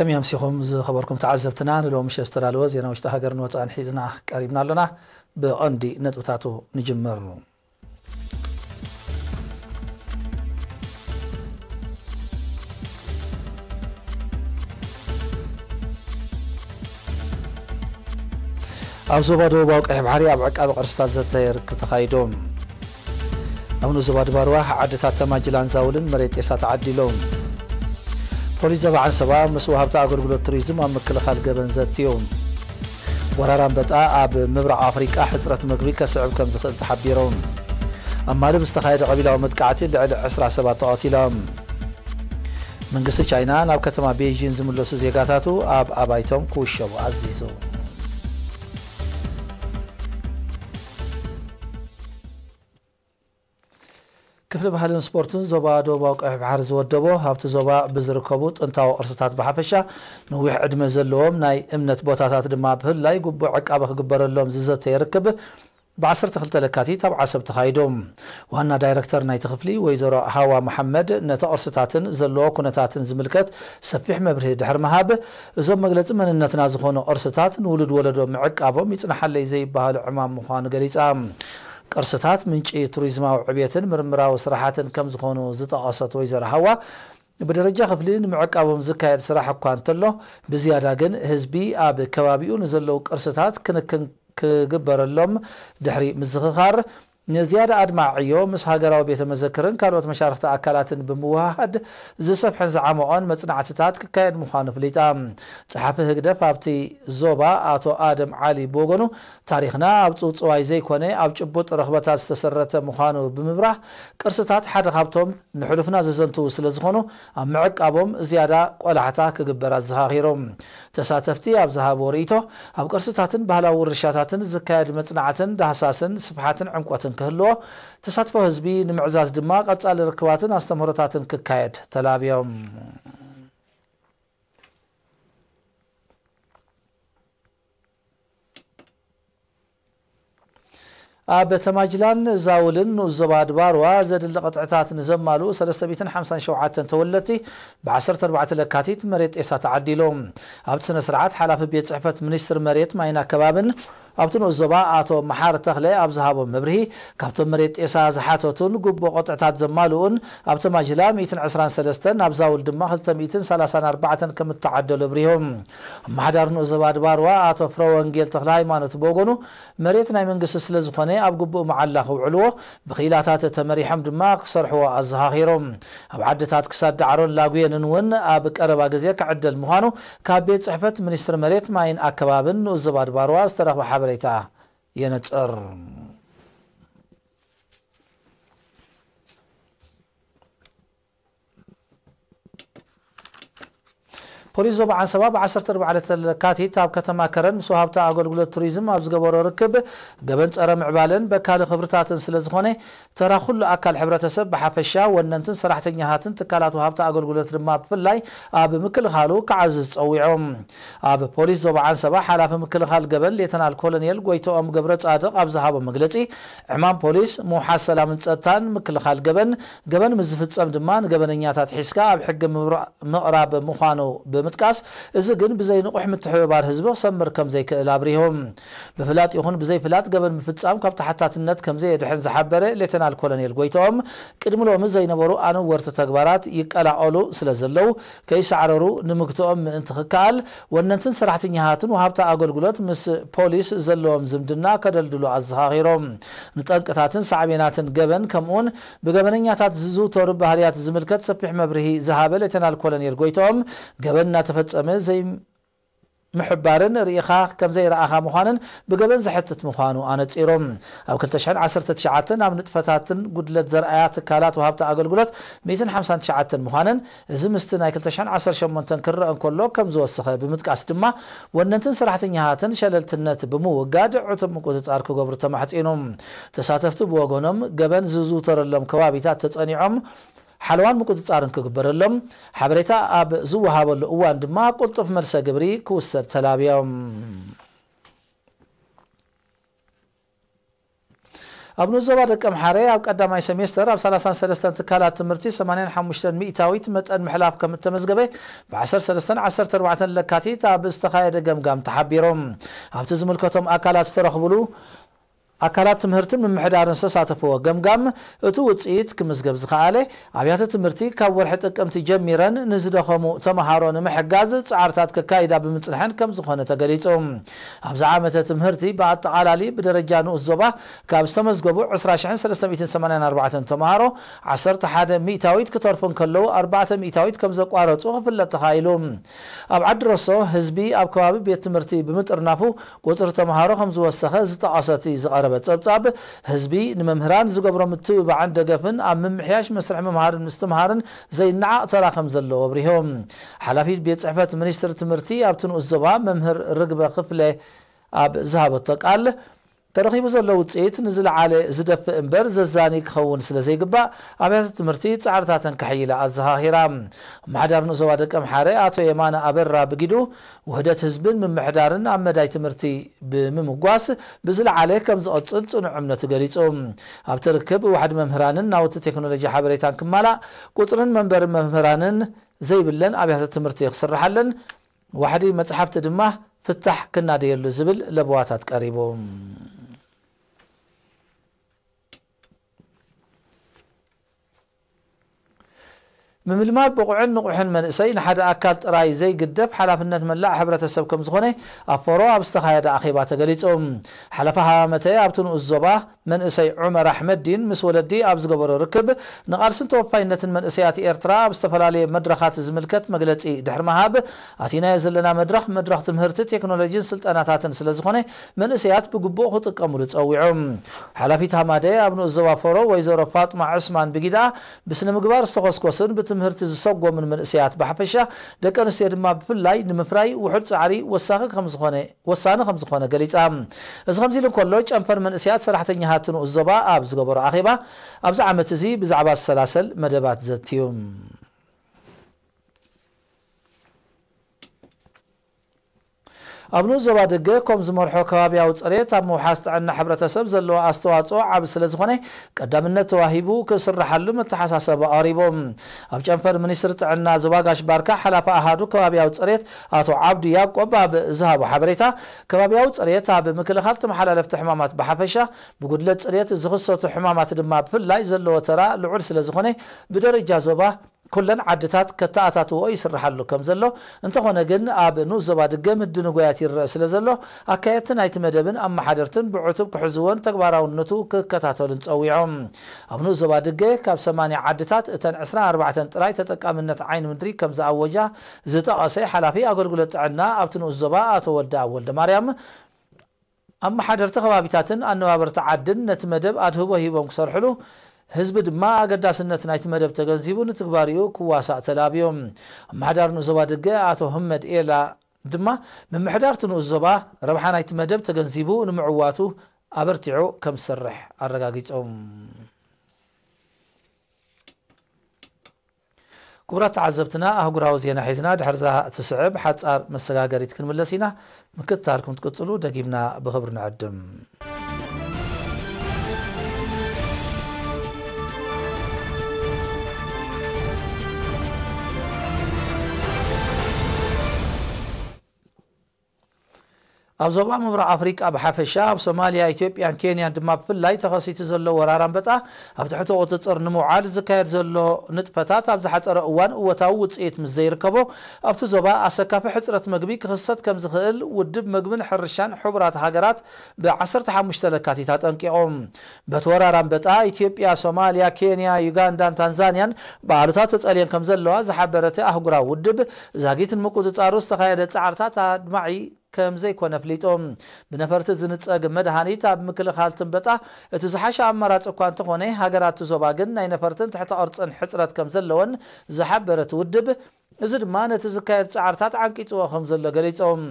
ከመይ ኣምሲኹም ዝኸበርኩም ተዓዘብትና፣ ንሎሚ ምሸት ዝተዳለወ ዜና ውሽጢ ሃገርን ወጻእን ሒዝና ቀሪብና ኣሎና። ብቐንዲ ነጥብታቱ ንጅምር። ኣብ ዞባ ደቡባዊ ቀይሕ ባሕሪ ኣብ ዕቃበ ቅርስታት ዘተ ርክብ ተኻይዱ። ኣብ ንኡስ ዞባ ድባርዋ ዓድታት ተማጅላን ዛውልን መሬት ጤሳ ተዓዲሎም። ፖሊስ ዞባ ዓንሰባ ምስ ወሃብቲ ኣገልግሎት ቱሪዝም ኣብ ምክልኻል ገበን ዘትዮም። ወራር ኣንበጣ ኣብ ምብራቕ ኣፍሪቃ ሕጽረት ምግቢ ከስዕብ ከም ዝኽእል ተሓቢሮም። ኣብ ማሊ ብዝተኻየደ ቀቢላዊ መጥቃዕቲ ልዕሊ ዕስራ ሰባት ተቐቲሎም። መንግስቲ ቻይና ናብ ከተማ ቤይጂን ዝምለሱ ዜጋታቱ ኣብ ኣባይቶም ክውሸቡ ኣዚዙ። ክፍሊ ባህልን ስፖርትን ዞባ ደቡባዊ ቀይሕ ባሕሪ ዝወደቦ፣ ኣብቲ ዞባ ብዝርከቡ ጥንታዊ ቅርስታት ብሓፈሻ፣ ነዊሕ ዕድመ ዘለዎም ናይ እምነት ቦታታት ድማ ብፍላይ ግቡእ ዕቃበ ክግበረሎም ዝዘተ ይርክብ። ብ ዓሰርተ ክልተ ለካቲት ኣብ ዓሰብ ተኻይዱ። ዋና ዳይረክተር ናይቲ ክፍሊ ወይዘሮ ሃዋ መሓመድ ነቲ ቅርስታትን ዘለዎ ኩነታትን ዝምልከት ሰፊሕ መብርሂ ድሕሪ ምሃብ፣ እዞም መግለጺ መንነትና ዝኾኑ ቅርስታት ንውሉድ ወለዶ ምዕቃቦም ይጽንሓለይ ዘይበሃሉ ዕማም ምዃኑ ገሊጻ። ቅርስታት ምንጪ ቱሪዝማዊ ዕብየትን ምርምራዊ ስራሓትን ከም ዝኾኑ ዝጠቐሰት ወይዘሮ ሃዋ፣ ብደረጃ ክፍሊ ንምዕቃቦም ዝካየድ ስራሕ እኳ እንተሎ፣ ብዝያዳ ግን ህዝቢ ኣብ ከባቢኡ ንዘለዉ ቅርስታት ክንክን ክግበረሎም ድሕሪ ምዝኽኻር፣ ንዝያዳ ኣድማዒ ዕዮ ምስ ሃገራዊ ቤተ መዘክርን ካልኦት መሻርኽቲ ኣካላትን ብምውህሃድ ዝሰፍሐን ዝዓመቖን መጽናዕትታት ክካየድ ምዃኑ ኣፍሊጣ። ጸሓፊ ህግደፍ ኣብቲ ዞባ ኣቶ ኣደም ዓሊ ብወገኑ፣ ታሪኽና ኣብ ጽውጽዋይ ዘይኮነ ኣብ ጭቡጥ ረኽበታት ዝተሰረተ ምዃኑ ብምብራህ፣ ቅርስታት ሓደ ካብቶም ንሕሉፍና ዘዘንትዉ ስለ ዝኾኑ፣ ኣብ ምዕቃቦም ዝያዳ ቆላሕታ ክግበር ኣዘኻኺሮም። ተሳተፍቲ ኣብ ዝሃብዎ ርእይቶ፣ ኣብ ቅርስታትን ባህላዊ ውርሻታትን ዝካየድ መጽናዕትን ዳህሳስን ስፍሓትን ዕምቆትን ክህልዎ፣ ተሳትፎ ህዝቢ ንምዕዛዝ ድማ ቀጻሊ ርክባትን ኣስተምህሮታትን ክካየድ ተላብዮም። ኣብ ተማጅላን ዛውልን ንኡስ ዞባ ድባርዋ ዘድሊ ቅጥዕታት ንዘማልኡ ሰለስተ ሚእትን ሓምሳን ሸውዓተን ተወለድቲ ብ ዓሰርተ ኣርባዕተ ለካቲት መሬት ጤሳ ተዓዲሎም። ኣብቲ ስነ ስርዓት ሓላፊ ቤት ጽሕፈት ሚኒስትሪ መሬት ማይን ኣከባብን ኣብቲ ንኡስ ዞባ ኣቶ መሓሪ ተኽለ ኣብ ዝሃቦ መብርሂ፣ ካብቶም መሬት ጤሳ ዝሓተቱን ግቡእ ቅጥዕታት ዘማልኡን ኣብ ተማጅላ ሚእትን ዕስራን ሰለስተን፣ ኣብ ዛውል ድማ ክልተ ሚእትን ሰላሳን ኣርባዕተን ከም እተዓደሉ ኣብሪሆም። ኣመሓዳሪ ንኡስ ዞባ ድባርዋ ኣቶ ፍረወንጌል ተኽለ ሃይማኖት ብወገኑ፣ መሬት ናይ መንግስቲ ስለ ዝኾነ ኣብ ግቡእ መዓላ ከውዕልዎ፣ ብኽኢላታት ተመሪሖም ድማ ክሰርሕዎ ኣዘኻኺሮም። ኣብ ዓድታት ክሳድ ዳዕሮን ላጉየንን እውን ኣብ ቀረባ ግዜ ክዕደል ምዃኑ ካብ ቤት ጽሕፈት ሚኒስትሪ መሬት ማይን ኣከባብን ንኡስ ዞባ ድባርዋ ዝተረኽበ ሓበሬታ የነጽር። ፖሊስ ዞባ ዓንሰባ ብ ዓሰርተ ኣርባዕተ ለካቲት ኣብ ከተማ ከረን ምስ ወሃብቲ ኣገልግሎት ቱሪዝም ኣብ ዝገበሮ ርክብ፣ ገበን ጸረ ምዕባለን በካሊ ክብርታትን ስለ ዝኾነ፣ ተራ ኩሉ ኣካል ሕብረተሰብ ብሓፈሻ፣ ወነንትን ሰራሕተኛታትን ትካላት ወሃብቲ ኣገልግሎት ድማ ብፍላይ ኣብ ምክልኻሉ ክዓዝዝ ጸዊዖም። ኣብ ፖሊስ ዞባ ዓንሰባ ሓላፊ ምክልኻል ገበን ሌተናል ኮሎኔል ጎይቶኦም ገብረ ጻድቕ ኣብ ዝሃቦ መግለጺ፣ ዕማም ፖሊስ ምውሓስ ሰላምን ጸጥታን፣ ምክልኻል ገበን፣ ገበን ምስ ዝፍጸም ድማ ንገበነኛታት ሒዝካ ኣብ ሕጊ ምብራ-፣ ምቕራብ ምዃኑ ብምጥቃስ፣ እዚ ግን ብዘይ ንቑሕ ምትሕብባር ህዝቢ ክሰምር ከም ዘይክእል ኣብሪሁ። ብፍላጥ ይኹን ብዘይፍላጥ ገበን ምፍጻም ካብ ተሓታትነት ከም ዘየድሕን ዝሓበረ ሌተናል ኮሎኔል ጎይትኦም፣ ቅድሚ ሎሚ ዘይነበሩ ኣነወርቲ ተግባራት ይቀላቐሉ ስለ ዘለዉ፣ ከይሳዕረሩ ንምግትኦም ምእንቲ ክከኣል፣ ወነንትን ሰራሕተኛታትን ወሃብቲ ኣገልግሎት ምስ ፖሊስ ዘለዎም ዝምድና ከደልድሉ ኣዘኻኺሮም። ንጠንቅታትን ሳዕቤናትን ገበን፣ ከምኡውን ብገበነኛታት ዝዝውተሩ ባህርያት ዝምልከት ሰፊሕ መብርሂ ዝሃበ ሌተናል ኮሎኔል ጎይትኦም፣ ገበን እናተፈጸመ ዘይምሕባርን ርኢኻ ከም ዘይረኣኻ ምዃንን ብገበን ዘሕትት ምዃኑ ኣነጺሮም። ኣብ ክልተ ሽሕን ዓሰርተ ትሽዓተን ኣብ ንጥፈታትን ጉድለት ዘርኣያ ትካላት ወሃብቲ ኣገልግሎት ሚእትን ሓምሳን ትሽዓተን ምዃነን፣ እዚ ምስቲ ናይ ክልተ ሽሕን ዓሰርተ ሸሞንተን ክረአ እንከሎ ከም ዝወሰኸ ብምጥቃስ ድማ፣ ወነንትን ሰራሕተኛታትን ሸለልትነት ብምውጋድ ዕቱብ ምቁጽጻር ክገብሩ ተማሕጺኑ። ተሳተፍቲ ብወገኖም፣ ገበን ዝዝውተረሎም ከባቢታት ተጸኒዖም ሓለዋን ምቁጽጻርን ክግበረሎም፣ ሓበሬታ ኣብ ዝወሃበሉ እዋን ድማ ቅልጡፍ መልሰ ግብሪ ክውሰድ ተላብዮም። ኣብ ንኡስ ዞባ ደቀምሓረ ኣብ ቀዳማይ ሰሜስተር ኣብ ሰላሳን ሰለስተን ትካላት ትምህርቲ ሰማንያን ሓሙሽተን ሚእታዊት መጠን ምሕላፍ ከም እተመዝገበ ብ ዓሰርተ ሰለስተን ዓሰርተ ኣርባዕተን ለካቲት ኣብ ዝተኻየደ ገምጋም ተሓቢሩ። ኣብቲ ዝምልከቶም ኣካላት ዝተረኽብሉ ኣካላት ትምህርትን ምምሕዳርን ዝተሳተፍዎ ገምጋም፣ እቲ ውፅኢት ክምዝገብ ዝኸኣለ ኣብያተ ትምህርቲ ካብ ወርሒ ጥቅምቲ ጀሚረን ንዝደኸሙ ተምሃሮ ንምሕጋዝ ፃዕርታት ከካይዳ ብምፅንሐን ከም ዝኾነ ተገሊፁ። ኣብዚ ዓመተ ትምህርቲ ብኣጠቓላሊ ብደረጃ ንኡስ ዞባ ካብ ዝተመዝገቡ ዕስራ ሽሕን ሰለስተ ሚእትን ሰማንያን ኣርባዕተን ተምሃሮ ዓሰርተ ሓደ ሚእታዊት ክተርፉ እንከለዉ ኣርባዕተ ሚእታዊት ከም ዘቋረፁ ክፍለጥ ተኻኢሉ። ኣብ ዓዲ ረሶ ህዝቢ ኣብ ከባቢ ቤት ትምህርቲ ብምጥርናፉ ቁፅሪ ተምሃሮ ከም ዝወሰኸ ዝጠቐሰ እቲ ዝቐረበ ፀብፃብ፣ ህዝቢ ንመምህራን ዝገብሮ ምትብባዕን ደገፍን ኣብ ምምሕያሽ መስርሕ ምምሃርን ምስትምሃርን ዘይነዓቕ ተራ ከም ዘለዎ ኣብሪሁ። ሓላፊት ቤት ፅሕፈት ሚኒስትሪ ትምህርቲ ኣብቲ ንኡስ ዞባ መምህር ርግበ ክፍለ ኣብ ዝሃበቶ ቃል፣ ተረኺቡ ዘሎ ውፅኢት ንዝለዓለ ዝደፍእ እምበር ዘዛኒ ክኸውን ስለ ዘይግባእ ኣብያተ ትምህርቲ ፃዕርታተን ከሕይላ ኣዘኻኺራ። ኣመሓዳሪ ንኡስ ዞባ ደቀምሓረ ኣቶ የማነ ኣበራ ብጊዱ፣ ውህደት ህዝብን ምምሕዳርን ኣብ መዳይ ትምህርቲ ብምምጓስ ብዝለዓለ ከም ዝቕፅል ፅኑዕ እምነቱ ገሊፁ። ኣብቲ ርክብ ዋሕዲ መምህራንን ናውቲ ቴክኖሎጂ ሓበሬታን ክማላእ፣ ቁፅርን መንበሪ መምህራንን ዘይብለን ኣብያተ ትምህርቲ ክስርሓለን፣ ዋሕዲ መፅሓፍቲ ድማ ፍታሕ ክናደየሉ ዝብል ለበዋታት ቀሪቡ። ምምልማል ብቑዕን ንቑሕን መንእሰይ ንሓደ ኣካል ጥራይ ዘይግደፍ ሓላፍነት መላእ ሕብረተሰብ ከም ዝኾነ ኣብ ፎሮ ኣብ ዝተኻየደ ኣኼባ ተገሊጹ። ሓለፋ ሃማመተ ኣብቲ ንኡስ ዞባ መንእሰይ ዑመር ኣሕመዲን ምስ ወለዲ ኣብ ዝገበሮ ርክብ፣ ንቓልስን ተወፋይነትን መንእሰያት ኤርትራ ኣብ ዝተፈላለየ መድረኻት ዝምልከት መግለጺ ድሕሪ ምሃብ፣ ኣቲናዮ ዘለና መድረኽ፣ መድረኽ ትምህርቲ፣ ቴክኖሎጂን ስልጠናታትን ስለ ዝኾነ፣ መንእሰያት ብግቡእ ክጥቀሙሉ ጸዊዑ። ሓላፊት ሃማደ ኣብ ንኡስ ዞባ ፎሮ ወይዘሮ ፋጥማ ዕስማን ብጊዳ፣ ብስነ ምግባር ዝተኾስኮሱን ብትምህርቲ ዝሰጎሙን መንእሰያት ብሓፈሻ፣ ደቂ ኣንስትዮ ድማ ብፍላይ ንምፍራይ ውሑድ ጻዕሪ ወሳኺ ከም ዝኾነ ወሳኒ ከም ዝኾነ ገሊጻ። እዚ ከምዚ ኢሉ እንከሎ፣ ጨንፈር መንእሰያት ሰራሕተኛታት ንኡስ ዞባ ኣብ ዝገበሮ ኣኼባ፣ ኣብዚ ዓመት እዚ ብዛዕባ ዝሰላሰል መደባት ዘትዩ። ኣብ ንኡስ ዞባ ደገ ኮም ዝመርሖ ከባብያዊ ጽሬት ኣብ ምውሓስ ጥዕና ሕብረተሰብ ዘለዎ ኣስተዋጽኦ ዓቢ ስለ ዝኾነ፣ ቀዳምነት ተዋሂቡ ክስርሓሉ መተሓሳሰቢ ኣቕሪቡ። ኣብ ጨንፈር ሚኒስትሪ ጥዕና ዞባ ጋሽ ባርካ ሓላፊ ኣሃዱ ከባብያዊ ጽሬት ኣቶ ዓብዱ ያቆብ ኣብ ዝሃቦ ሓበሬታ፣ ከባብያዊ ጽሬት ኣብ ምክልኻል ተመሓላለፍቲ ሕማማት ብሓፈሻ፣ ብጉድለት ጽሬት ዝኽሰቱ ሕማማት ድማ ብፍላይ ዘለዎ ተራ ልዑል ስለ ዝኾነ፣ ብደረጃ ዞባ ኩለን ዓድታት ከተኣታትዎ ይስርሓሉ ከም ዘሎ፣ እንተኾነ ግን ኣብ ንኡስ ዞባ ድገ ምድንጓያት ይረአ ስለ ዘሎ፣ ኣካየድቲ ናይቲ መደብን ኣመሓደርትን ብዕቱብ ክሕዝዎን ተግባራውነቱ ክከታተሉን ጸዊዖም። ኣብ ንኡስ ዞባ ድገ ካብ ሰማንያ ዓድታት እተን ዕስራን ኣርባዕተን ጥራይ ተጠቃምነት ዓይኒ ምድሪ ከም ዝኣወጃ ዝጠቐሰ ሓላፊ ኣገልግሎት ጥዕና ኣብቲ ንኡስ ዞባ ኣቶ ወልደኣብ ወልደማርያም፣ ኣመሓደርቲ ከባቢታትን ኣነባበርቲ ዓድን ነቲ መደብ ኣድህቦ ሂቦም ክሰርሕሉ፣ ህዝቢ ድማ ኣገዳስነት ናይቲ መደብ ተገንዚቡ ንትግባሪኡ ክዋሳእ ተላብዮም። ኣመሓዳሪ ንኡስ ዞባ ድገ ኣቶ ህመድ ኤላ ድማ፣ ምምሕዳር እቲ ንኡስ ዞባ ረብሓ ናይቲ መደብ ተገንዚቡ ንምዕዋቱ ኣበርቲዑ ከም ዝሰርሕ ኣረጋጊጾም። ክቡራት ተዓዘብትና፣ ኣህጉራዊ ዜና ሒዝና ድሕርዛ እትስዕብ ሓጻር መሰጋገሪት ክንምለስ ኢና። ምክትታልኩም ትቅጽሉ ደጊምና ብኽብሪ ንዕድም። ኣብ ዞባ ምብራቕ ኣፍሪቃ ብሓፈሻ፣ ኣብ ሶማልያ፣ ኢትዮጵያን ኬንያን ድማ ብፍላይ ተኸሲቱ ዘሎ ወራር ኣንበጣ ኣብ ትሕቲ ቁጽጽር ንምውዓል ዝካየድ ዘሎ ንጥፈታት ኣብ ዝሓጸረ እዋን እወታዊ ውጽኢት ምስ ዘይርከቦ፣ ኣብቲ ዞባ ኣሰካፊ ሕጽረት መግቢ ክኽሰት ከም ዝኽእል ውድብ መግብን ሕርሻን ሕቡራት ሃገራት ብ ዓሰርተ ሓሙሽተ ለካቲት ኣጠንቂቑ። በቲ ወራር ኣንበጣ፣ ኢትዮጵያ፣ ሶማልያ፣ ኬንያ፣ ዩጋንዳን ታንዛንያን ብኣሉታ ተጸልየን ከም ዘለዋ ዝሓበረ እቲ ኣህጉራዊ ውድብ፣ ዛጊት ንምቁጽጻሩ ዝተኻየደ ጻዕርታት ኣድማዒ ከም ዘይኮነ ኣፍሊጡ። ብነፈርቲ ዝንጸግ መድሃኒት ኣብ ምክልኻል ትንበጣ እቲ ዝሓሸ ኣማራጺ እኳ እንተኾነ፣ ሃገራት እቲ ዞባ ግን ናይ ነፈርትን ትሕተ ቅርጽን ሕጽረት ከም ዘለወን ዝሓበረ እቲ ውድብ፣ እዚ ድማ ነቲ ዝካየድ ጻዕርታት ዓንቂጽዎ ከም ዘሎ ገሊጾም።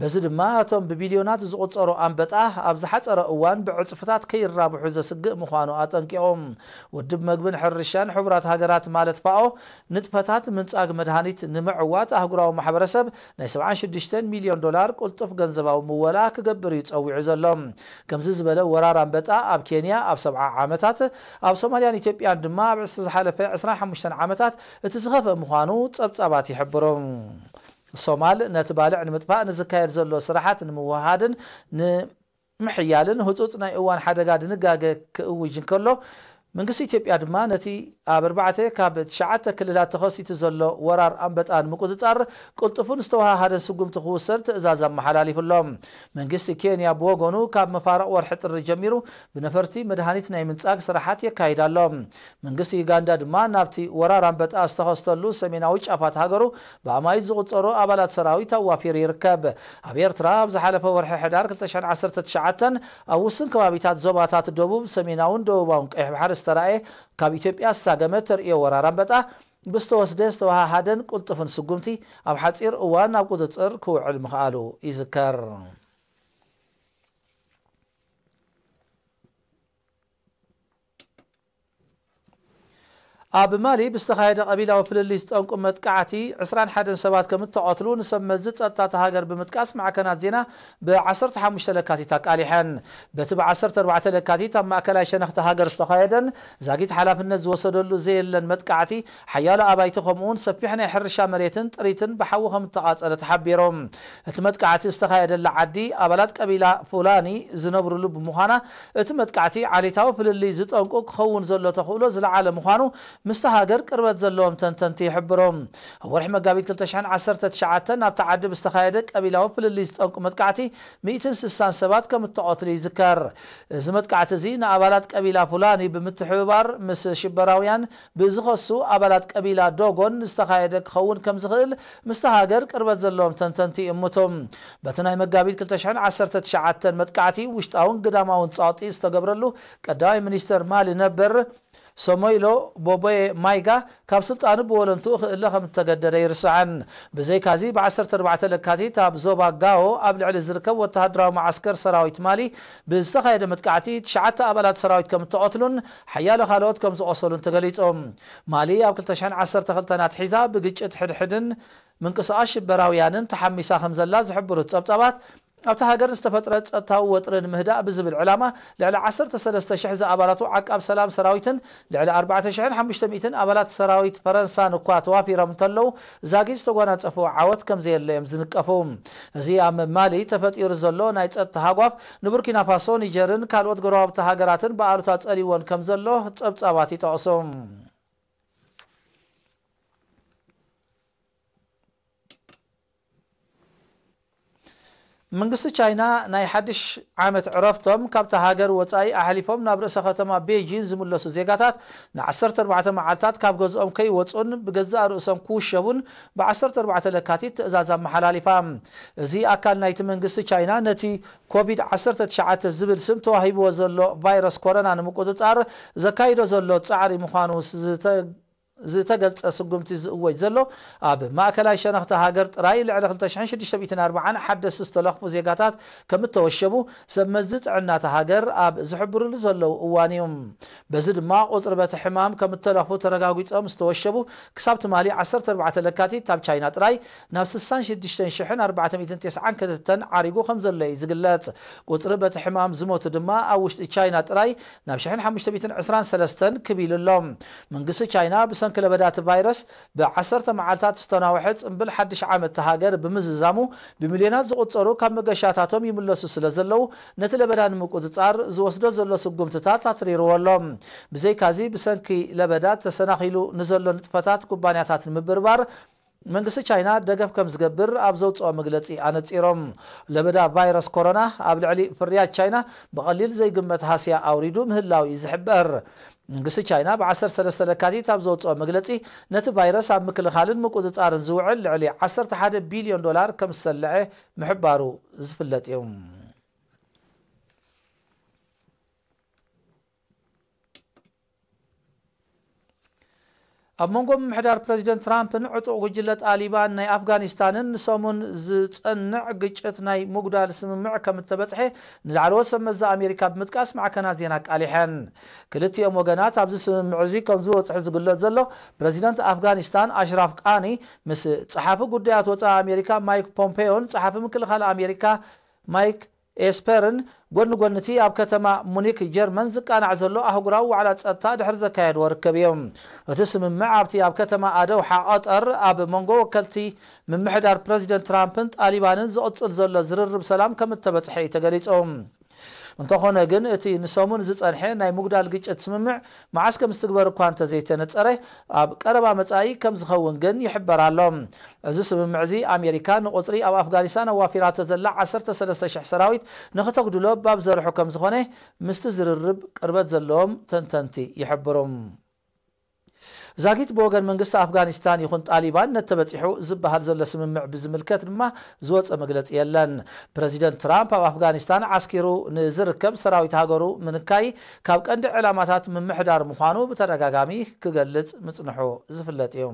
በዚ ድማ እቶም ብቢልዮናት ዝቑጸሩ ኣንበጣ ኣብ ዝሓጸረ እዋን ብዕጽፍታት ከይራብሑ ዘስግእ ምዃኑ ኣጠንቂቖም። ውድብ መግብን ሕርሻን ሕቡራት ሃገራት ማለት ፋኦ ንጥፈታት ምንጻግ መድሃኒት ንምዕዋት ኣህጉራዊ ማሕበረሰብ ናይ ሰብዓን ሽዱሽተን ሚልዮን ዶላር ቅልጡፍ ገንዘባዊ ምወላ ክገብር እዩ ጸዊዑ ዘሎ። ከምዚ ዝበለ ወራር ኣንበጣ ኣብ ኬንያ ኣብ ሰብዓ ዓመታት፣ ኣብ ሶማልያን ኢትዮጵያን ድማ ኣብ ዝሓለፈ ዕስራን ሓሙሽተን ዓመታት እቲ ዝኸፍአ ምዃኑ ጸብጻባት ይሕብሩ። ሶማል ነቲ ባልዕ ንምጥፋእ ንዝካየድ ዘሎ ስራሓት ንምውህሃድን ንምሕያልን ህጹጽ ናይ እዋን ሓደጋ ድንጋገ ክእውጅ እንከሎ፣ መንግስቲ ኢትዮጵያ ድማ ነቲ ኣብ ኣርባዕተ ካብ ትሽዓተ ክልላት ተኸሲቱ ዘሎ ወራር ኣንበጣ ንምቁጽጻር ቅልጡፍን ዝተወሃሃደን ስጉምቲ ክውሰድ ትእዛዝ ኣመሓላሊፉ ኣሎ። መንግስቲ ኬንያ ብወገኑ ካብ መፋርቕ ወርሒ ጥሪ ጀሚሩ ብነፈርቲ መድሃኒት ናይ ምንጻግ ስራሓት የካይድ ኣሎ። መንግስቲ ዩጋንዳ ድማ ናብቲ ወራር ኣንበጣ ዝተኸስተሉ ሰሜናዊ ጫፋት ሃገሩ ብኣማኢት ዝቑጸሩ ኣባላት ሰራዊት ኣዋፊሩ ይርከብ። ኣብ ኤርትራ ኣብ ዝሓለፈ ወርሒ ሕዳር ክልተ ሽሕን ዓሰርተ ትሽዓተን ኣብ ውሱን ከባቢታት ዞባታት ደቡብ፣ ሰሜናውን ደቡባውን ቀይሕ ባሕሪ ዝተራእየ ካብ ኢትዮጵያ ዝሳገመ ተርእዮ ወራር ኣንበጣ ብዝተወስደ ዝተወሃሃደን ቅልጡፍን ስጉምቲ ኣብ ሓጺር እዋን ኣብ ቁጽጽር ክውዕል ምኽኣሉ ይዝከር። ኣብ ማሊ ብዝተኻየደ ቀቢላዊ ፍልልይ ዝጠንቁ መጥቃዕቲ ዕስራን ሓደን ሰባት ከም እተቐትሉ ንሰብ መዚ ጸጥታ እታ ሃገር ብምጥቃስ ማዕከናት ዜና ብ ዓሰርተ ሓሙሽተ ለካቲት ኣቃሊሐን። በቲ ብ ዓሰርተ ኣርባዕተ ለካቲት ኣብ ማእከላይ ሸነኽቲ ሃገር ዝተኻየደን ዛጊት ሓላፍነት ዝወሰደሉ ዘየለን መጥቃዕቲ ሓያሎ ኣባይቲ ከምኡውን ሰፊሕ ናይ ሕርሻ መሬትን ጥሪትን ብሓዊ ከም እተቓጸለ ተሓቢሩ። እቲ መጥቃዕቲ ዝተኻየደላ ዓዲ ኣባላት ቀቢላ ፉላኒ ዝነብሩሉ ብምዃና እቲ መጥቃዕቲ ዓሌታዊ ፍልልይ ዝጠንቁ ክኸውን ዘሎ ተኽእሎ ዝለዓለ ምዃኑ ምስቲ ሃገር ቅርበት ዘለዎም ተንተንቲ ይሕብሩ። ኣብ ወርሒ መጋቢት ክልተ ሽሕን ዓሰርተ ትሽዓተን ኣብቲ ዓዲ ብዝተኻየደ ቀቢላዊ ፍልልይ ዝጠንቁ መጥቃዕቲ ሚእትን ስሳን ሰባት ከም እተቐትሉ ይዝከር። እዚ መጥቃዕቲ እዚ ንኣባላት ቀቢላ ፉላኒ ብምትሕብባር ምስ ሽበራውያን ብዝኸሱ ኣባላት ቀቢላ ዶጎን ዝተኻየደ ክኸውን ከም ዝኽእል ምስቲ ሃገር ቅርበት ዘለዎም ተንተንቲ ይእምቱ። በቲ ናይ መጋቢት ክልተ ሽሕን ዓሰርተ ትሽዓተን መጥቃዕቲ ውሽጣውን ግዳማውን ጸቕጢ ዝተገብረሉ ቀዳማይ ሚኒስተር ማሊ ነበር ሶሞይሎ ቦቦየ ማይጋ ካብ ስልጣኑ ብወለንትኡ ክእለ ከም እተገደደ ይርስዓን። ብዘይካዚ ብ ዓሰርተ ኣርባዕተ ለካቲት ኣብ ዞባ ጋዎ ኣብ ልዕሊ ዝርከብ ወተሃደራዊ መዓስከር ሰራዊት ማሊ ብዝተኻየደ መጥቃዕቲ ትሽዓተ ኣባላት ሰራዊት ከም እተቐትሉን ሓያሎ ካልኦት ከም ዝቖሰሉን ተገሊጹ። ማሊ ኣብ ክልተ ሽሕን ዓሰርተ ክልተን ኣትሒዛ ብግጭት ሕድሕድን ምንቅስቓስ ሽበራውያንን ተሓሚሳ ከም ዘላ ዝሕብሩ ጸብጻባት፣ ኣብታ ሃገር ዝተፈጥረ ጸጥታዊ ወጥሪ ንምህዳእ ብዝብል ዕላማ ልዕሊ ዓሰርተ ሰለስተ ሽሕ ዝኣባላቱ ዓቃብ ሰላም ሰራዊትን ልዕሊ ኣርባዕተ ሽሕን ሓሙሽተ ሚእትን ኣባላት ሰራዊት ፈረንሳን እኳ ተዋፊሮም እንተለዉ፣ ዛጊት ዝተጓናጸፍዎ ዓወት ከም ዘየለ እዮም ዝንቀፉ። እዚ ኣብ ማሊ ተፈጢሩ ዘሎ ናይ ጸጥታ ሃጓፍ ንቡርኪና ፋሶ፣ ኒጀርን ካልኦት ጎረባብቲ ሃገራትን ብኣሉታ ጸሊዎን ከም ዘሎ ጸብጻባት ይጠቕሱ። መንግስቲ ቻይና ናይ ሓድሽ ዓመት ዕረፍቶም ካብታ ሃገር ወጻኢ ኣሕሊፎም ናብ ርእሰ ከተማ ቤጂን ዝምለሱ ዜጋታት ንዓሰርተ ኣርባዕተ መዓልታት ካብ ገዝኦም ከይወጹን ብገዛእ ርእሶም ክውሸቡን ብ ዓሰርተ ኣርባዕተ ለካቲት ትእዛዝ ኣመሓላሊፋ። እዚ ኣካል ናይቲ መንግስቲ ቻይና ነቲ ኮቪድ ዓሰርተ ትሽዓተ ዝብል ስም ተዋሂብዎ ዘሎ ቫይረስ ኮሮና ንምቁጽጻር ዘካይዶ ዘሎ ጻዕሪ ምዃኑ ዝተ-፣ ዝተገልጸ ስጉምቲ ዝእወጅ ዘሎ ኣብ ማእከላይ ሸነኽቲ ሃገር ጥራይ ልዕሊ ክልተ ሽሕን ሽዱሽተ ሚእትን ኣርባዓን ሓደስቲ ዝተለኽፉ ዜጋታት ከም እተወሸቡ ሰብ መዚ ጥዕና እታ ሃገር ኣብ ዝሕብርሉ ዘለዉ እዋን እዩ። በዚ ድማ ቁጽሪ በቲ ሕማም ከም እተለኽፉ ተረጋጊጾም ዝተወሸቡ ክሳብ ትማሊ ዓሰርተ ኣርባዕተ ለካቲት ኣብ ቻይና ጥራይ ናብ ስሳን ሽዱሽተን ሽሕን ኣርባዕተ ሚእትን ተስዓን ክልተን ዓሪጉ ከም ዘሎ እዩ ዝግለጽ። ቁጽሪ በቲ ሕማም ዝሞቱ ድማ ኣብ ውሽጢ ቻይና ጥራይ ናብ ሽሕን ሓሙሽተ ሚእትን ዕስራን ሰለስተን ክብ ኢሉ ኣሎ። መንግስቲ ቻይና ብሰንኪ ለበዳ እቲ ቫይረስ ብ ዓሰርተ መዓልታት ዝተናውሐ ጽምብል ሓድሽ ዓመት እታ ሃገር ብምዝዛሙ፣ ብሚልዮናት ዝቑጸሩ ካብ መገሻታቶም ይምለሱ ስለ ዘለዉ፣ ነቲ ለበዳ ንምቁጽጻር ዝወስዶ ዘሎ ስጉምትታት ኣትሪርዎ ኣሎ። ብዘይካዚ፣ ብሰንኪ ለበዳ ተሰናኺሉ ንዘሎ ንጥፈታት ኩባንያታት ንምብርባር፣ መንግስቲ ቻይና ደገፍ ከም ዝገብር ኣብ ዘውጽኦ መግለጺ ኣነጺሮም። ለበዳ ቫይረስ ኮሮና ኣብ ልዕሊ ፍርያት ቻይና ብቐሊል ዘይግመት ሃስያ ኣውሪዱ ምህላው እዩ ዝሕበር። መንግስቲ ቻይና ብ ዓሰርተ ሰለስተ ለካቲት ኣብ ዘውጽኦ መግለጺ፣ ነቲ ቫይረስ ኣብ ምክልኻልን ምቁጽጻርን ዝውዕል ልዕሊ ዓሰርተ ሓደ ቢልዮን ዶላር ከም ዝሰልዐ ምሕባሩ ዝፍለጥ እዩ። ኣብ መንጎ ምምሕዳር ፕረዚደንት ትራምፕን ዕጡቕ ጉጅለ ጣሊባን ናይ ኣፍጋኒስታንን ንሰሙን ዝጸንዕ ግጭት ናይ ምጉዳል ስምምዕ ከም እተበጽሐ ንላዕለዎት ሰብ መዚ ኣሜሪካ ብምጥቃስ ማዕከናት ዜና ኣቃሊሐን። ክልቲኦም ወገናት ኣብዚ ስምምዕ እዚ ከም ዝበጽሑ ዝግለጽ ዘሎ፣ ፕረዚደንት ኣፍጋኒስታን ኣሽራፍ ቃኒ ምስ ጸሓፊ ጉዳያት ወጻኢ ኣሜሪካ ማይክ ፖምፔዮን ጸሓፊ ምክልኻል ኣሜሪካ ማይክ ኤስፐርን ጎኒ ጎኒ እቲ ኣብ ከተማ ሙኒክ ጀርመን ዝቃናዕ ዘሎ ኣህጉራዊ ዋዕላ ጸጥታ ድሕሪ ዘካየድዎ ርክብ እዩ። እቲ ስምምዕ ኣብቲ ኣብ ከተማ ኣደውሓ ቀጠር ኣብ መንጎ ወከልቲ ምምሕዳር ፕረዚደንት ትራምፕን ጣሊባንን ዝቕጽል ዘሎ ዝርርብ ሰላም ከም እተበጽሐ እዩ ተገሊጹ። እንተኾነ ግን እቲ ንሰሙን ዝጸንሐ ናይ ምጉዳል ግጭት ስምምዕ መዓስ ከም ዝትግበር እኳ እንተዘይተነጸረ፣ ኣብ ቀረባ መጻኢ ከም ዝኸውን ግን ይሕበር ኣሎ። እዚ ስምምዕ እዚ ኣሜሪካ ንቑጽሪ ኣብ ኣፍጋኒስታን ኣዋፊራቶ ዘላ ዓሰርተ ሰለስተ ሽሕ ሰራዊት ንኽተጉድሎ ባብ ዘርሑ ከም ዝኾነ ምስቲ ዝርርብ ቅርበት ዘለዎም ተንተንቲ ይሕብሩ። ዛጊት ብወገን መንግስቲ ኣፍጋኒስታን ይኹን ጣሊባን ነቲ ተበጺሑ ዝበሃል ዘሎ ስምምዕ ብዝምልከት ድማ ዝወጸ መግለጺ የለን። ፕረዚደንት ትራምፕ ኣብ ኣፍጋኒስታን ዓስኪሩ ንዝርከብ ሰራዊት ሃገሩ ምንካይ ካብ ቀንዲ ዕላማታት ምምሕዳር ምዃኑ ብተደጋጋሚ ክገልጽ ምጽንሑ ዝፍለጥ እዩ።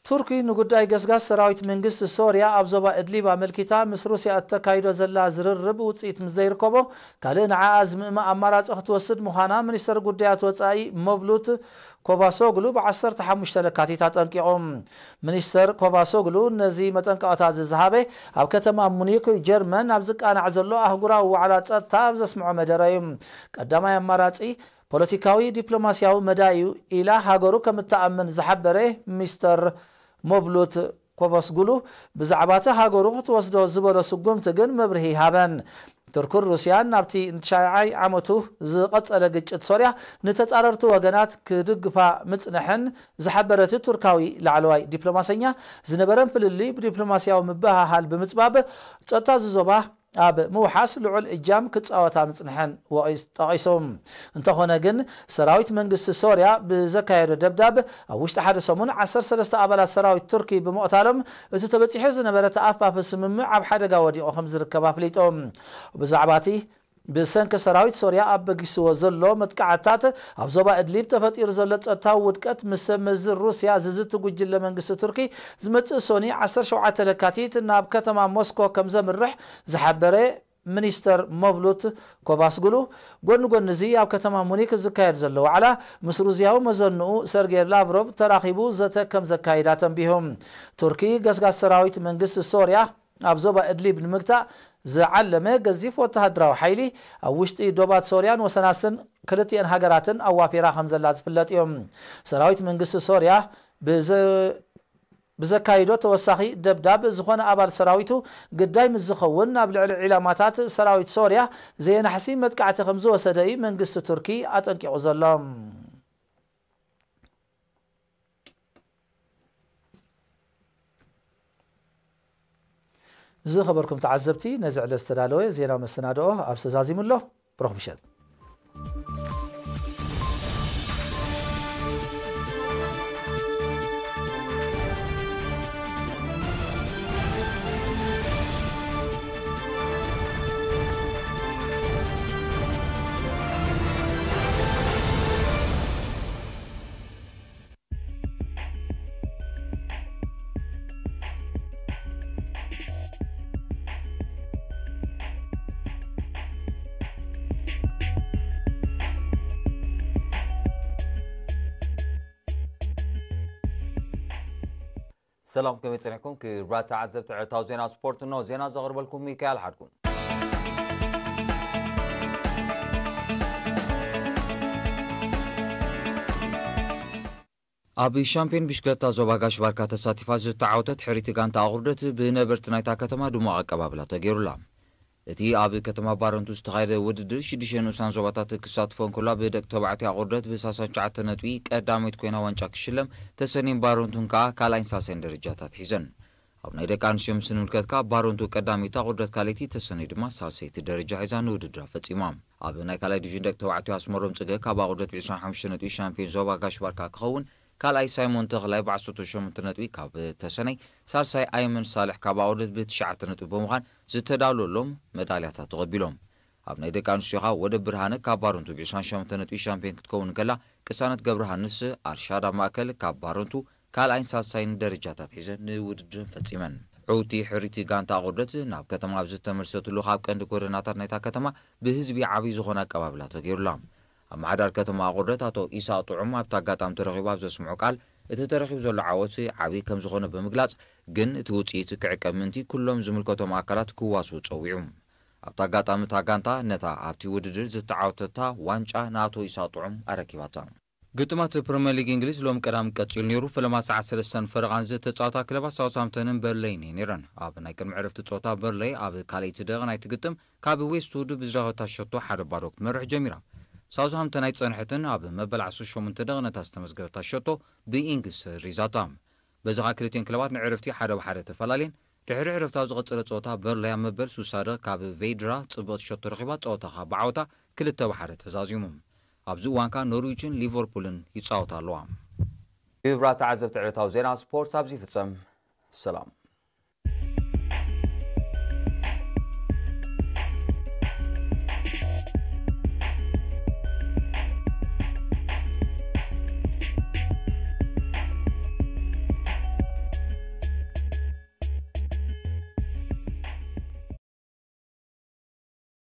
ቱርኪ ንጉዳይ ገስጋስ ሰራዊት መንግስቲ ሶርያ ኣብ ዞባ እድሊብ ኣመልኪታ ምስ ሩስያ እተካይዶ ዘላ ዝርርብ ውጽኢት ምስ ዘይርከቦ ካልእ ንዓኣ ዝምእማ ኣማራጺ ክትወስድ ምዃና ሚኒስተር ጉዳያት ወጻኢ መብሉት ኮቫሶግሉ ብ ዓሰርተ ሓሙሽተ ለካቲት ኣጠንቂቑ። ሚኒስተር ኮቫሶግሉ ነዚ መጠንቀቕታ እዚ ዝሃበ ኣብ ከተማ ሙኒክ ጀርመን ኣብ ዝቃናዕ ዘሎ ኣህጉራዊ ዋዕላ ጸጥታ ኣብ ዘስምዖ መደረ እዩ። ቀዳማይ ኣማራጺ ፖለቲካዊ ዲፕሎማስያዊ መዳይ እዩ ኢላ ሃገሩ ከም እትኣምን ዝሓበረ ሚስተር ሞብሉት ኮቨስጉሉ ብዛዕባ እቲ ሃገሩ ክትወስዶ ዝበሎ ስጉምቲ ግን መብርሂ ይሃበን። ቱርክን ሩስያን ናብቲ ንትሽዓይ ዓመቱ ዝቐጸለ ግጭት ሶርያ ንተጻረርቲ ወገናት ክድግፋ ምጽንሐን ዝሓበረ እቲ ቱርካዊ ላዕለዋይ ዲፕሎማሰኛ ዝነበረን ፍልልይ ብዲፕሎማስያዊ ምብህሃል ብምጽባብ ጸጥታ እዚ ዞባ ኣብ ምውሓስ ልዑል እጃም ክጻወታ ምጽንሐን ወቒስ-፣ ጠቒሱ። እንተኾነ ግን ሰራዊት መንግስቲ ሶርያ ብዘካየዶ ደብዳብ ኣብ ውሽጢ ሓደ ሰሙን ዓሰርተ ሰለስተ ኣባላት ሰራዊት ቱርኪ ብምቕታሎም እቲ ተበጺሑ ዝነበረ ተኣፋፊ ስምምዕ ኣብ ሓደጋ ወዲቑ ከም ዝርከብ ኣፍሊጡ። ብዛዕባ እቲ ብሰንኪ ሰራዊት ሶርያ ኣበጊስዎ ዘሎ መጥቃዕትታት ኣብ ዞባ እድሊብ ተፈጢሩ ዘሎ ጸጥታዊ ውድቀት ምስ ሰብ መዚ ሩስያ ዝዝቲ ጉጅለ መንግስቲ ቱርኪ ዝመጽእ ሶኒ ዓሰርተ ሸውዓተ ለካቲት ናብ ከተማ ሞስኮ ከም ዘምርሕ ዝሓበረ ሚኒስተር መቭሉት ኮቫስግሉ፣ ጎኒ ጎኒ እዚ ኣብ ከተማ ሙኒክ ዝካየድ ዘሎ ዋዕላ ምስ ሩስያዊ መዘንኡ ሰርጌይ ላቭሮቭ ተራኺቡ ዘተ ከም ዘካይዳ ተንቢሁ። ቱርኪ ገስጋስ ሰራዊት መንግስቲ ሶርያ ኣብ ዞባ እድሊብ ንምግታእ ዝዓለመ ገዚፍ ወተሃደራዊ ሓይሊ ኣብ ውሽጢ ዶባት ሶርያን ወሰናስን ክልቲአን ሃገራትን ኣዋፊራ ከም ዘላ ዝፍለጥ እዩ። ሰራዊት መንግስቲ ሶርያ ብዘ-፣ ብዘካይዶ ተወሳኺ ደብዳብ ዝኾነ ኣባል ሰራዊቱ ግዳይ ምስ ዝኸውን ናብ ልዕሊ ዒላማታት ሰራዊት ሶርያ ዘየናሕሲ መጥቃዕቲ ከም ዝወሰደ እዩ መንግስቲ ቱርኪ ኣጠንቂቑ ዘሎ። ዝኸበርኩም ተዓዘብቲ፣ ነዚ ዕለት ዝተዳለወ ዜናዊ መሰናድኦ ኣብ ተዛዚሙ ኣሎ። ብሩኽ ምሸት። ሰላም፣ ከመይ ጸኒሕኩም? ክቡራት ተዓዘብቲ ዕለታዊ ዜና ስፖርት፣ እንሆ ዜና ዘቕርበልኩም ሚካኤል ሓድጉ። ኣብ ሻምፒዮን ብሽክለታ ዞባ ጋሽ ባርካ ተሳቲፋ ዝተዓወተት ሕርይቲ ጋንታ ኣቑርደት ብነበርቲ ናይታ ከተማ ድሙቕ ኣቀባብላ ተገይሩላ። እቲ ኣብ ከተማ ባረንቱ ዝተኻየደ ውድድር ሽዱሽተ ንኡሳን ዞባታት ክሳትፎ እንከሎ፣ ብደቂ ተባዕትዮ ኣቑርደት ብሳልሳን ትሽዓተን ነጥቢ ቀዳመይቲ ኮይና ዋንጫ ክሽለም፣ ተሰኒን ባረንቱን ከኣ ካልኣይን ሳልሳይን ደረጃታት ሒዘን። ኣብ ናይ ደቂ ኣንስትዮ ምስ እንምልከት ከኣ፣ ባረንቱ ቀዳመይቲ፣ ኣቑርደት ካልኣይቲ፣ ተሰነይ ድማ ሳልሰይቲ ደረጃ ሒዛ ንውድድራ ፈጺማ። ኣብ ናይ ካልኣይ ዲቪዥን ደቂ ተባዕትዮ ኣስመሮም ጽገ ካብ ኣቑርደት ብዕስራን ሓሙሽተን ነጥቢ ሻምፒዮን ዞባ ጋሽ ባርካ ክኸውን፣ ካልኣይ ሳይሞን ተኽላይ ብዓሰርተ ሸሞንተ ነጥቢ ካብ ተሰነይ፣ ሳልሳይ ኣይመን ሳልሕ ካብ ኣቑርደት ብትሽዓተ ነጥቢ ብምዃን ዝተዳለወሎም መዳልያታት ተቐቢሎም። ኣብ ናይ ደቂ ኣንስትዮ ኸኣ ወደ ብርሃነ ካብ ባረንቱ ብ28 ነጥቢ ሻምፒዮን ክትከውን ከላ፣ ቅሳነት ገብረሃንስ ኣርሻድ ኣብ ማእከል ካብ ባረንቱ ካልኣይን ሳልሳይን ደረጃታት ሒዘን ንውድድር ፈጺመን። ዕውቲ ሕሪቲ ጋንታ ኣቑርደት ናብ ከተማ ኣብ ዝተመልሰትሉ ካብ ቀንዲ ጎደናታት ናይታ ከተማ ብህዝቢ ዓብዪ ዝኾነ ኣቀባብላ ተገይሩላ። ኣመሓዳር ከተማ ኣቑርደት ኣቶ ኢሳቕ ጥዑም ኣብቲ ኣጋጣሚ ተረኺቡ ኣብ ዘስምዖ ቃል፣ እቲ ተረኺቡ ዘሎ ዓወት ዓብዪ ከም ዝኾነ ብምግላጽ፣ ግን እቲ ውጽኢት ክዕቀብ ምእንቲ ኩሎም ዝምልከቶም ኣካላት ክዋስኡ ጸዊዑ። ኣብቲ ኣጋጣሚ እታ ጋንታ ነታ ኣብቲ ውድድር ዝተዓወተታ ዋንጫ ንኣቶ ኢሳቕ ጥዑም ኣረኪባታ። ግጥማት ፕሪምየር ሊግ እንግሊዝ ሎም ቀዳም ቀጺሉ ነይሩ። ፈለማ ሰዓት ሰለስተን ፈረቓን ዝተጻወታ ክለባት ሳውዝሃምተንን በርለይን እየን ነይረን። ኣብ ናይ ቅድሚ ዕረፍቲ ጸወታ በርለይ ኣብ ካልኣይቲ ደቂቕ ናይቲ ግጥም ካብ ዌስትውድ ብዝረኸበታ ሸቶ ሓደ ባዶ ክትመርሕ ጀሚራ። ሳውዝሃምተን ኣይጸንሐትን፣ ኣብ መበል ዓሰርተ ሸሞንተ ደቂቕ ነታ ዝተመዝገበታ ሸቶ ብኢንግስ ሰሪዛታ። በዚ ኸኣ ክልቲኤን ክለባት ንዕረፍቲ ሓደ ብሓደ ተፈላለየን። ድሕሪ ዕረፍቲ ኣብ ዝቐጸለ ጸወታ በርለይ ኣብ መበል ሱሳ ደቂቕ ካብ ቬይድራ ጽብቕቲ ሸቶ ረኺባ ጸወታ ኸኣ ብዓወታ ክልተ ብሓደ ተዛዚሙ። ኣብዚ እዋን ከኣ ኖርዊችን ሊቨርፑልን ይጻወታ ኣለዋ። ክቡራት ተዓዘብቲ ዕለታዊ ዜና ስፖርት ኣብዚ ይፍጸም። ሰላም።